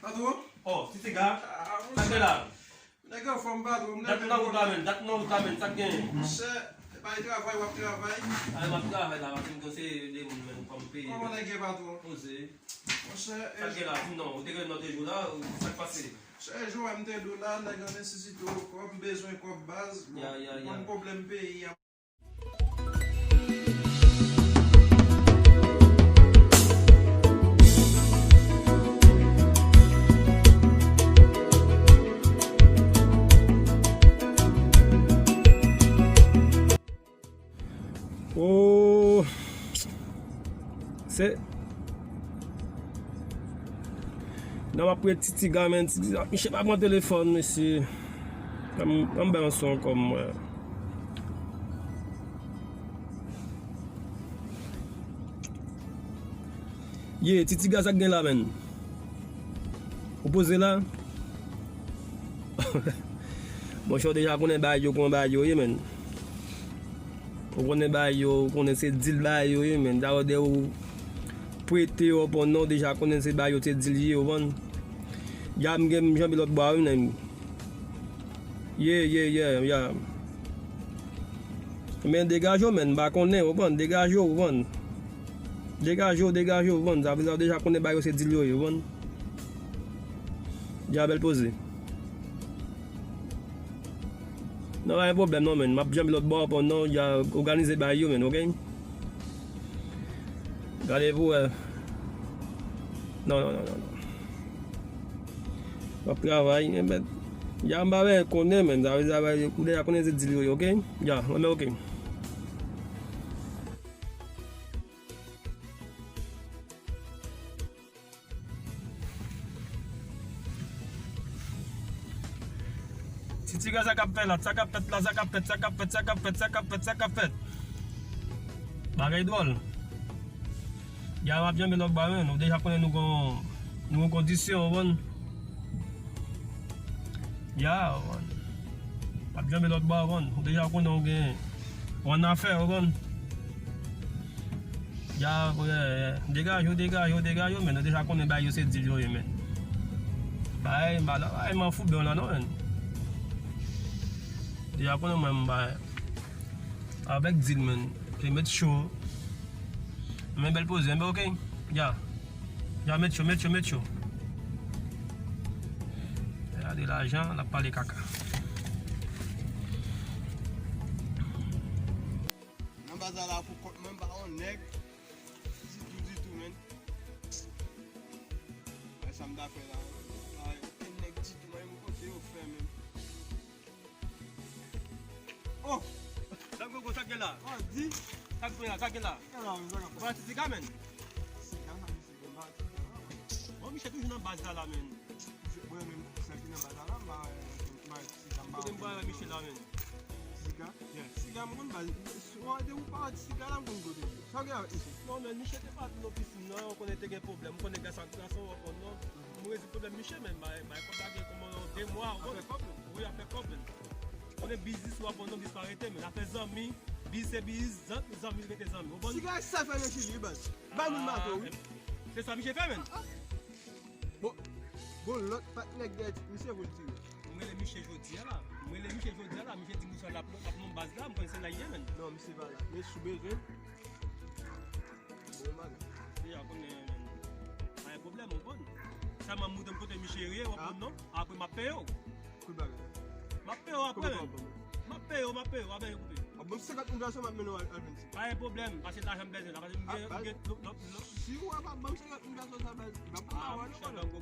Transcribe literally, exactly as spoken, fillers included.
Patwon? Oh, Titiga. Ah, sa k gen la? Nèg anfòm, patwon. Dat nan wout la menm, dat nan wout la menm, sa k gen? Monchè, bay travay, w ap travay. Ay, m ap travay la, paske m se de moun menm, fò m peye. Kòman nèg ye, patwon? Poze. Monchè, sa k gen la? Di m non, ou te gen lòt jou la, sa k pase? Monchè, jou a m te di w la, nèg an nesesite w kòb, m bezwen kòb baz. Bon, ya, ya, ya. Konn pwoblèm peyi a. Oh, se nan m ap priye Titiga, men Titiga, misye pa pran telefòn, mesye. Ban m, ban m bay yon son ankò m wè. Ye, Titiga, sa k gen la, menn? Ou poze la? Monchè, w deja konnen bagay yo, konnen bagay yo ye, menn. Ou konnen bagay yo, ou konnen se dil bagay yo ye, menn. Sa vle di ou prete yo, bon, non, w deja konnen se bagay yo, se dil ye, ou konprann? Ya, m gen, m janbe lòt bò a, wi, menn. Ye, ye, ye, ya. Men degaje w, menn, m pa konnen, ou konprann? Degaje w, ou konprann? Degaje w, degaje w, ou konprann? Sa vle di w deja konnen bagay yo se dil yo ye, ou konprann? Ya, bèl poze. Non, pa gen pwoblèm non, menn. M ap janbe lòt bò, ou konprann, non, ya òganize bagay yo, menn, oke? Gade pou wè. Non, non, non, non, non. W ap travay, enben, ya m pa konnen, menn. Sa vle di, sa vle di, ou deja konnen se dil yo ye, oke? Ya, enben, oke. Titiga, sa k ap fèt la, sa k ap fèt la, sa k ap fèt, sa k ap fèt, sa k ap fèt, sa k ap fèt, sa k ap fèt. Bagay dwòl. Ya, w ap janbe lòt bò a, menn. Ou deja konnen nou gon, nou gon kondisyon, ou konprann? Ya, w ap janbe lòt bò a, ou konprann? Ou deja konnen ou gen, ou annafè, ou konprann? Ya, ya, ya. Degaje w, degaje w, degaje w, menn. Ou deja konnen bagay yo se dil yo ye, menn. Bagay, m pa nan bagay manfouben w la, non, menn. Deja konnen mwen, m bay avèk dil, menn. E met cho. Men bèl poze, men oke. Ya. Ya, met cho, met cho, met cho. Gade lajan, l ap pale kaka. Nan baz la, la pou kont mwen, m pa yon nèg. Ditou, ditou, menn. Wè sa m ta fè la, menn. Pa okenn nèg ditou, mwen, m kote yo fè, menn. Oh! Sa k gen, sa k gen la? Oh, di. Sa k gen la, sa k gen la? Sa k gen la, sa k gen la? Bon, Titiga, menn. Titiga, sa misye gen baz, Titiga la, menn. Bon, misye toujou nan baz la, la, menn. Mwen menm, sèl ki nan baz la, la, m pa, m pa, Titiga, m pa. Kote m pral wè Michel la, menn? Titiga? Yeah. Titiga, m konn baz. Sou de ou pa Titiga la, m konn kote. Sa w gen avèk misye? Non, menn, misye te pati nan pisin nan, ou konnen te gen pwoblèm, ou konnen gason ak gason, ou konn non. M rezoud pwoblèm misye, menn, bay, bay kòb la gen kòman de mwa, ou konn. Afè kòb, menn. Wi, afè kòb, menn. Konnen biznis ou ap nan biznis pa rete, menn. Afè zanmi, biz se biz, zan-, zanmi rete zanmi. Ou konn? Titiga sa fè nan chili, baz. Bay moun bato, wi. Se sa misye fè, menn. Bon, bon, lòt patnè k dèyè misye vin tire. M rele misye jodi a la. M rele misye jodi a la. Misye di m konsa l ap, l ap nan baz la. M konn se la l ye, menn. Non, misye pa la. Men si w bezwen, bon, bagay. Deja konnen, menn. Pa gen pwoblèm, ou konn. Sèlman montre m kote misye ye, w ap konn non. Apre m ap peye w. Kout bagay. M ap peye w apre, menn. M ap peye w, m ap peye w, apre yo koupe. W ap ban m senkant mil dòla, m ap mennen w al, al vin isit. Pa gen pwoblèm, paske lajan m bezwen la, paske m gen, m gen lòt, lòt, lòt. Si w pa ban m senkant mil dòla sa, baz, m p ap ba w ale, non.